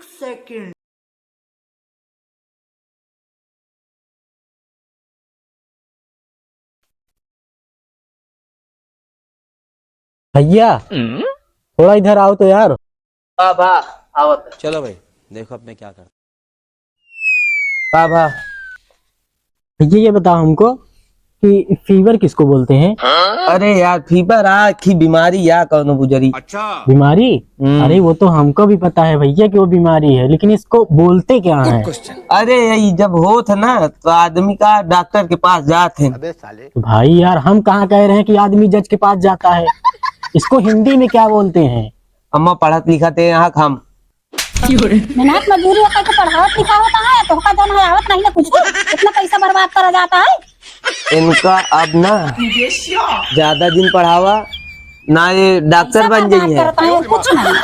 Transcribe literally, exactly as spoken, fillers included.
सेकंड। भैया, हम्म? थोड़ा इधर आओ तो यार। हाँ भा, आवत। चलो भाई, देखो अब मैं क्या करता। हाँ भा। भैया, ये बताओ हमको कि फीवर किसको बोलते हैं? अरे यार, फीवर आँख की बीमारी या कौनो बुजरी। अच्छा। बीमारी? हम्म। अरे, वो तो हमको भी पता है भैया कि वो बीमारी है, लेकिन इसको बोलते क्या है? अरे, ये जब होत है ना, तो आदमी का डॉक्टर के पास जात है। अबे साले। तो भाई यार, हम कहाँ कह रहे हैं कि आदमी जज के पास जाता है? इसको हिंदी में क्या बोलते हैं? अम्मा, पढ़त लिखत है यहाँ हम। मेहनत मजदूरी होकर के पढ़ावत लिखावत है, तोहका जौन है आवत नहीं ना कुछ, इतना पैसा बर्बाद करा जाता है। इनका अब ना ज्यादा दिन पढ़ावा, ना ये डॉक्टर पैसा बन बर्बाद जाइए। करता है, कुछ नहीं।